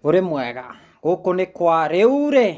Ũrĩ mwega, gũkũ nĩ kwa rĩu rĩ,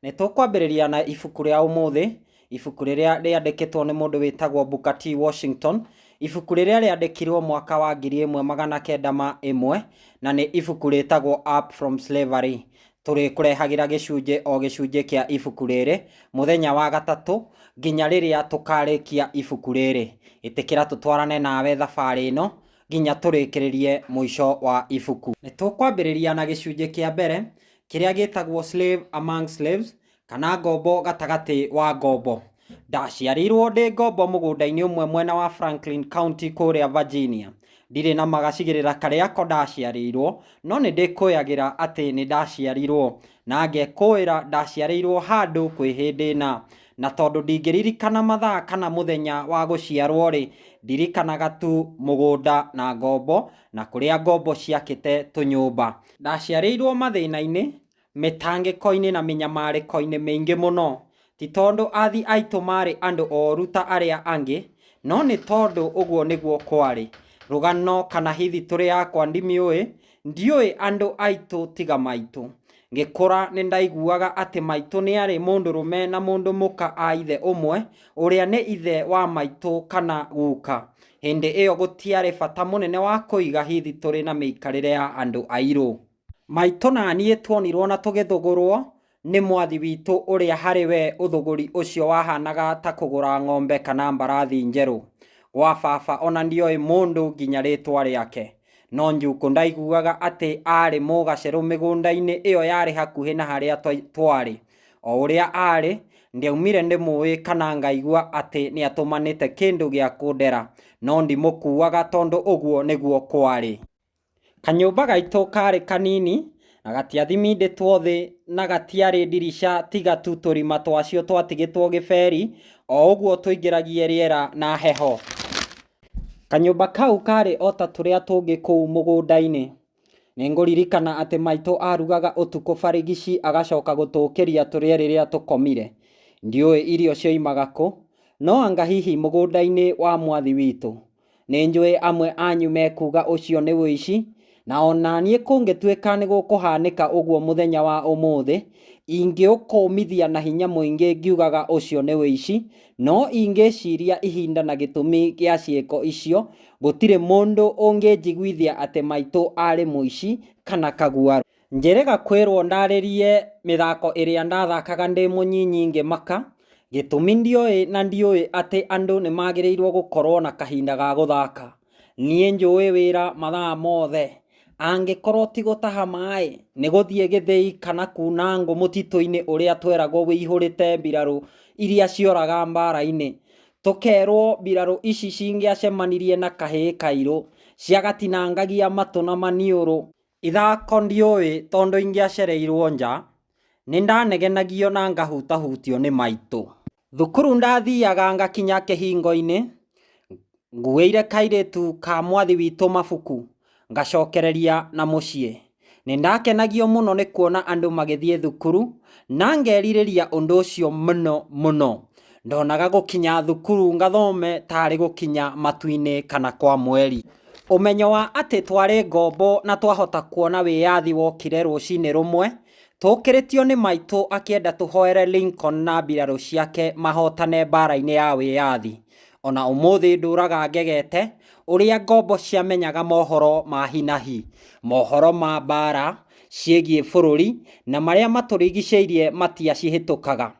nĩ tũkwambĩrĩria na ibuku rĩa ũmũthĩ, ibuku rĩrĩa rĩandĩkĩtwo nĩ mũndũ wĩtagwo Booker T. Washington, ibuku rĩrĩa rĩandĩkirwo mwaka wa 1901, na nĩ ibuku rĩtagwo Up From Slavery. Tũrĩkũrehagĩra gĩcunjĩ o gĩcunjĩ kĩa ibuku rĩrĩ, mũthenya wa gatatũ, nginya rĩrĩa tũkarĩkia ibuku rĩrĩ. Ĩtĩkĩra tũtwarane nawe thabarĩ ĩno, nginya tũrĩkĩrĩrie mũico wa ibuku. Nĩ tũkwambĩrĩria na gĩcunjĩ kĩa mbere kĩrĩa gĩtagwo Slave Among Slaves kana ngombo gatagatĩ wa ngombo. Ndaciarĩirwo ndĩ ngombo mũgũnda-inĩ ũmwe mwena wa Franklin County kũrĩa Virginia. Ndirĩ na ma gacigĩrĩra karĩa ko ndaciarĩirwo, no nĩ ndĩkũyagĩra atĩ nĩ ndaciarirwo, na ngekũĩra ndaciarĩirwo handũ kwĩ hĩndĩ na. Na tondũ ndingĩririkana mathaa kana mũthenya wa gũciarwo-rĩ, ndirikanaga tu mũgũnda na ngombo, na kũrĩa ngombo ciakĩte tũnyũmba. Ndaciarĩirwo mathĩna-inĩ, mĩtangĩko-inĩ na mĩnyamarĩko-inĩ mĩingĩ mũno. Ti tondũ athi aitũ maarĩ andũ oru ta arĩa angĩ, no nĩ tondũ ũguo nĩguo kwarĩ. Rũgano kana hithitũrĩ yakwa ndimĩũĩ, Ndiũĩ andũ aitũ tiga maitũ. Ngĩkũra nĩ ndaiguaga atĩ maitũ nĩarĩ mũndũrũme na mũndũ mũka a ithe ũmwe, ũrĩa nĩ ithe wa maitũ kana guka. Hĩndĩ ĩyo gũtiarĩ bata mũnene wa kũiga hithitũrĩ na mĩikarĩre ya andũ airũ. Maitũ na niĩ tuonirwo na tũgĩthũgũrwo nĩ mwathi witũ ũrĩa harĩ we ũthũgũri ũcio wahanaga ta kũgũra ng'ombe kana mbarathi njerũ. Gwa baba ona ndioĩ mũndũ nginya rĩtwa rĩake. No Njukũ ndaiguaga atĩ aarĩ mũgacerũ mĩgũnda-inĩ ĩyo yarĩ hakuhĩ na harĩa twarĩ. O ũrĩa aarĩ, ndiaumire ndĩmũĩ kana ngaigua atĩ nĩatũmanĩte kĩndũ gĩa kũndera. No ndimũkuaga tondũ ũguo nĩguo kwarĩ. Kanyũmba gaitũ karĩ kanini na gatiathimindĩtwo thĩ na gatiarĩ ndirica tiga tu tũrima twacio twatigĩtwo gĩberi o ũguo tũingĩragie rĩera na heho. Kanyũmba kau karĩ o ta tũrĩa tũngĩ kũu mũgũnda-inĩ. Nĩngũririkana atĩ maitũ arugaga ũtukũ barigici agacoka gũtũũkĩria tũrĩe rĩrĩa tũkomire. Ndiũĩ irio cioimaga kũ, no anga hihi mũgũnda-inĩ wa mwathi witũ. Nĩnjũĩ amwe anyu mekuuga ũcio nĩ ũici, na o na niĩ kũngĩtuĩka nĩgũkũhanĩka ũguo mũthenya wa ũmũthĩ, ingĩũkũmithia na hinya mũingĩ ngiugaga ũcio nĩ ũici, no ingĩciria ihinda na gĩtũmi gĩa ciĩko icio, gũtirĩ mũndũ ũngĩnjiguithia atĩ maitũ arĩ mũici kana kaguarũ. Njĩrĩga kwĩrwo ndarĩrie mĩthako ĩrĩa ndathakaga ndĩ mũnyinyi ngĩmaka, gĩtũmi ndioĩ na ndiũĩ atĩ andũ nĩmagĩrĩirwo gũkorwo na kahinda ga gũthaka. Niĩ njũĩ wĩra mathaa mothe, angĩkorwo ti gũtaha maĩ, nĩ gũthiĩ gĩthĩi kana kuna ngũ mũtitũ-inĩ ũrĩa tweragwo wĩihũrĩte mbirarũ iria cioraga mbara-inĩ. Tũkerwo mbirarũ ici cingĩacemanirie na kahĩĩ kairũ, ciagatinangagia matũ na maniũrũ. Ithako ndiũĩ tondũ ingĩacereirwo nja, nĩndanegenagio na ngahutahutio nĩ maitũ. Thukuru ndathiaga ngakinya kĩhingo-inĩ, nguĩire kairĩtu ka mwathi witũ mabuku, ngacokereria na mũciĩ. Nĩndakenagio mũno nĩ kuona andũ magĩthiĩ thukuru na ngerirĩria ũndũ ũcio mũno mũno. Ndonaga gũkinya thukuru ngathome tarĩ gũkinya matu-inĩ kana kwa mweri. Ũmenyo wa atĩ twarĩ ngombo na twahota kuona wĩyathi wokire rũcinĩ rũmwe, tũkĩrĩtio nĩ maitũ akĩenda tũhoere Lincoln na mbirarũ ciake mahotane mbara-inĩ ya wĩyathi. Ona ũmũthĩ ndũraga ngegete ũrĩa ngombo ciamenyaga mohoro ma hi na hi, mohoro ma mbara, ciĩgiĩ bũrũri na marĩa matũrigicĩirie matiacihĩtũkaga,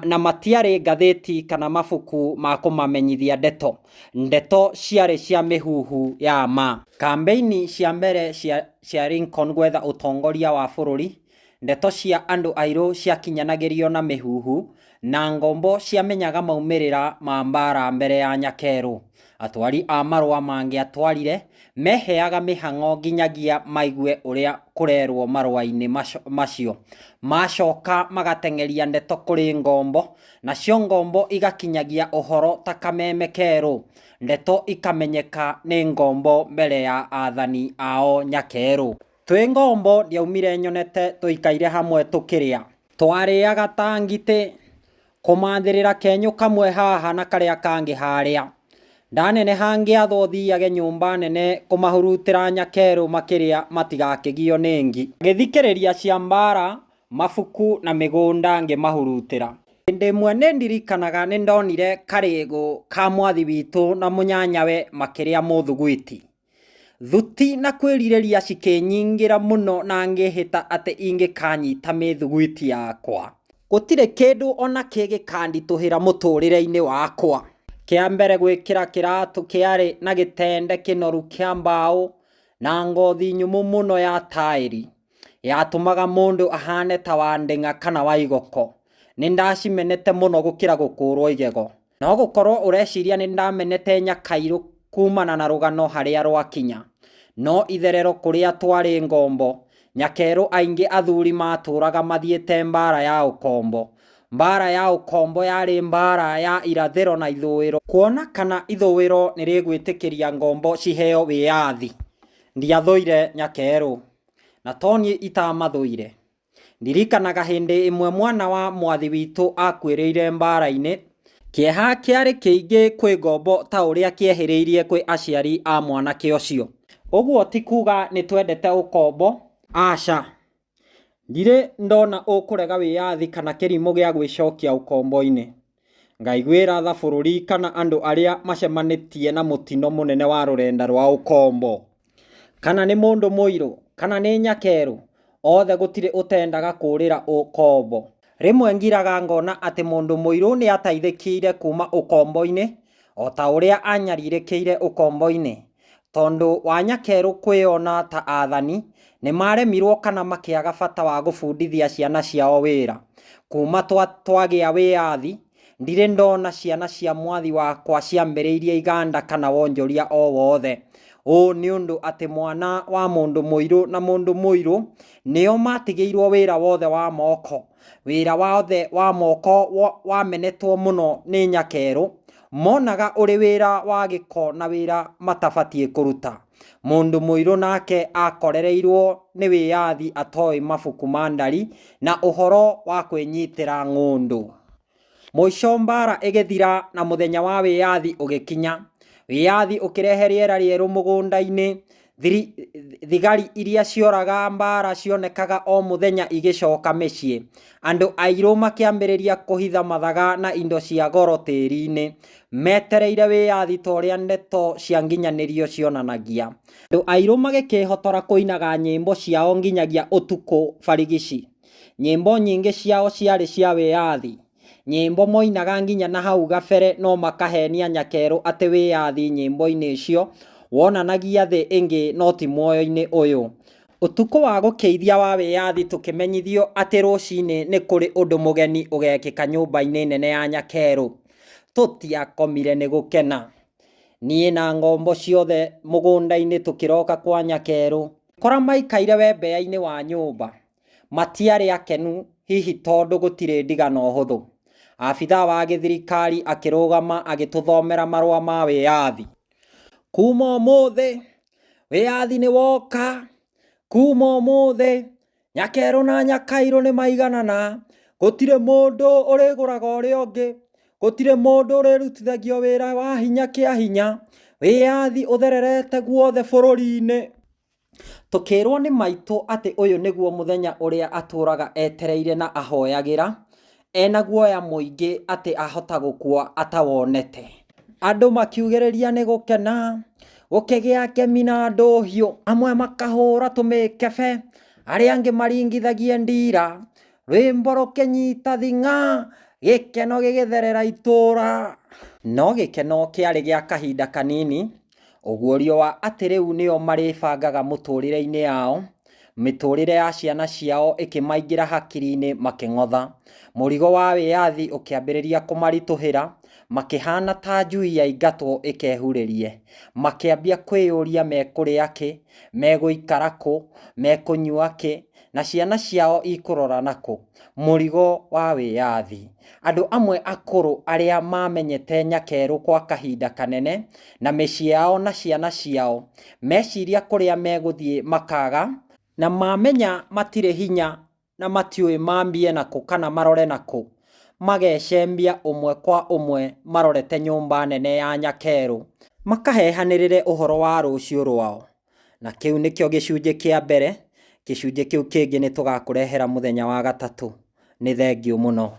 na matiarĩ ngathĩti kana mabuku ma kũmamenyithia ndeto. Ndeto ciarĩ cia mĩhuhu ya ma. Kambĩini cia mbere cia cia Lincoln gwetha ũtongoria wa bũrũri, ndeto cia andũ airũ ciakinyanagĩrio na mĩhuhu, na ngombo ciamenyaga maumĩrĩra ma mbaara mbere ya nyakerũ. Atwari a marũa mangĩatwarire, meheaga mĩhang'o nginyagia maigue ũrĩa kũrerwo marũa-inĩ macio. Macoka magateng'eria ndeto kũrĩ ngombo, nacio ngombo igakinyagia ũhoro ta kameme kerũ. Ndeto ikamenyeka nĩ ngombo mbere ya athani ao nyakerũ. Twĩ ngombo ndiaumire nyonete tũikaire hamwe tũkĩrĩa. Twarĩaga ta ngitĩ, kũmathĩrĩra kenyũ kamwe haha na karĩa kangĩ harĩa. Ndaneneha ngĩathwo thiage nyũmba nene kũmahurutĩra nyakerũ makĩrĩa matigakĩgio nĩ ngi. Ngĩthikĩrĩria cia mbara, mabuku na mĩgũnda ngĩmahurutĩra. Hĩndĩ ĩmwe nĩ ndirikanaga nĩ ndonire karĩgũ ka mwathi witũ na mũnyanyawe makĩrĩa mũthugwiti. Thuti na kwĩrirĩria cikĩnyingĩra mũno na ngĩhĩta atĩ ingĩkanyita mĩthugwiti yakwa, gũtirĩ kĩndũ o na kĩ gĩkanditũhĩra mũtũrĩre-inĩ wakwa. Kĩa mbere gwĩkĩra kĩratũ kĩarĩ na gĩtende kĩnoru kĩa mbaũ na ngothi nyũmũ mũno ya taĩri, yatũmaga mũndũ ahane ta wa ndĩng'a kana wa igoko. Nĩ ndacimenete mũno gũkĩra gũkũrwo igego. No gũkorwo ũreciria nĩ ndamenete Nyakairũ kumana na rũgano harĩa rwakinya. No itherero kũrĩa twarĩ ngombo, Nyakerũ aingĩ athuri matũraga mathiĩte mbara ya ũkombo. Mbara ya ũkombo yarĩ mbara ya irathĩro na ithũĩro kuona kana ithũĩro nĩ rĩgwĩtĩkĩria ngombo ciheo wĩyathi. Ndiathũire Nyakerũ. Na to niĩ itamathũire. Ndirikanaga hĩndĩ ĩmwe mwana wa mwathi witũ akuĩrĩire mbaara-inĩ. Kĩeha kĩarĩ kĩingĩ kwĩ ngombo ta ũrĩa kĩehĩrĩirie kwĩ aciari a mwanake ũcio. Ũguo ti kuuga nĩ twendete ũkombo, aca. Ndirĩ ndona ũkũrega wĩyathi kana kĩrimũ gĩa gwĩcokia ũkombo-inĩ. Ngaiguĩra tha bũrũri kana andũ arĩa macemanĩtie na mũtino mũnene wa rũrenda rwa ũkombo. Kana nĩ mũndũ mũirũ, kana nĩ nyakerũ, othe gũtirĩ ũtendaga kũũrĩra ũkombo. Rĩmwe ngiraga ngona atĩ mũndũ mũirũ nĩ ateithĩkire kuma ũkombo-inĩ o ta ũrĩa anyarirĩkĩire ũkombo-inĩ. Tondũ wa nyakerũ kwĩyona ta athani, nĩ maremirwo kana makĩaga bata wa gũbundithia ciana ciao wĩra. Kuma twagĩa wĩyathi, ndirĩ ndona ciana cia mwathi wakwa ciambĩrĩirie iganda kana wonjoria o wothe. Ũũ nĩ ũndũ atĩ mwana wa mũndũ mũirũ na mũndũ mũirũ nĩo matigĩirwo wĩra wothe wa moko. Wĩra wothe wa moko wamenetwo mũno nĩ nyakerũ, monaga ũrĩ wĩra wa gĩko na wĩra matabatiĩ kũruta. Mũndũ mũirũ nake akorereirwo nĩ wĩyathi atoĩ mabuku ma ndari na ũhoro wa kwĩnyitĩra ng'ũndũ. Mũico mbara ĩgĩthira na mũthenya wa wĩyathi ũgĩkinya. Wĩyathi ũkĩrehe rĩera rĩerũ mũgũnda-inĩ. Thigari iria cioraga mbara cionekaga o mũthenya igĩcoka mĩciĩ. Andũ airũ makĩambĩrĩria kũhitha mathaga na indo cia goro tĩri-inĩ, metereire wĩyathi ta ũrĩa ndeto cia nginyanĩrio cionanagia. Andũ airũ magĩkĩhotora kũinaga nyĩmbo ciao nginyagia ũtukũ barigici. Nyĩmbo nyingĩ ciao ciarĩ cia wĩyathi. Nyĩmbo moinaga nginya na hau gabere no makahenia nyakerũ atĩ wĩyathi nyĩmbo-inĩ icio wonanagia thĩ ĩngĩ no ti muoyo-inĩ ũyũ. Ũtukũ wa gũkĩithia wa wĩyathi tũkĩmenyithio atĩ rũcinĩ nĩ kũrĩ ũndũ mũgeni ũgekĩka nyũmba-inĩ nene ya nyakerũ. Tũtiakomire nĩ gũkena. Niĩ na ngombo ciothe mũgũnda-inĩ tũkĩroka kwa nyakerũ. Kora maikaire wembea-inĩ wa nyũmba. Matiarĩ akenu hihi tondũ gũtirĩ ndigano hũthũ. Abithaa wa gĩthirikari akĩrũgama agĩtũthomera marũa ma wĩyathi. Kuma ũmũthĩ, wĩyathi nĩ woka. Kuma ũmũthĩ, nyakerũ na nyakairũ nĩ maiganana. Gũtirĩ mũndũ ũrĩgũraga ũrĩa ũngĩ. Gũtirĩ mũndũ ũrĩrutithagio wĩra wa hinya kĩa hinya. Wĩyathi ũthererete guothe bũrũri-inĩ. Tũkĩĩrwo nĩ maitũ atĩ ũyũ nĩguo mũthenya ũrĩa atũraga etereire na ahoyagĩra, ena guoya mũingĩ atĩ ahota gũkua atawonete. Andũ makiugĩrĩria nĩ gũkena, gũkĩgĩa ngemi na ndũhiũ, amwe makahũra tũmĩkebe, arĩa angĩ maringithagie ndira, rwĩmbo rũkĩnyita thing'a, gĩkeno gĩgĩtherera itũra. No gĩkeno kĩarĩ gĩa kahinda kanini, Ũguũrio wa atĩ rĩu nĩo marĩbangaga mũtũrĩre-inĩ yao, mĩtũrĩre ya ciana ciao ĩkĩmaingĩra hakiri-inĩ makĩng'otha. Mũrigo wa wĩyathi ũkĩambĩrĩria kũmaritũhĩra, makĩhana ta njui yaingatwo ĩkehurĩrie. Makĩambia kwĩyũria mekũrĩa kĩ, megũikara kũ, mekũnyua kĩ, na ciana ciao ikũrora nakũ. Mũrigo wa wĩyathi. Andũ amwe akũrũ arĩa maamenyete Nyakerũ kwa kahinda kanene na mĩciĩ yao na ciana ciao, meciria kũrĩa megũthiĩ makaga, na mamenya matirĩ hinya na matiũĩ mambie nakũ kana marore nakũ, Magecembia ũmwe kwa ũmwe marorete nyũmba nene ya Nyakerũ, makahehanĩrĩre ũhoro wa rũciũ rwao. Na kĩu nĩkĩo gĩcunjĩ kĩa mbere, gĩcunjĩ kĩu kĩngĩ nĩ tũgakũrehera mũthenya wa gatatũ. Nĩ thengiũ mũno.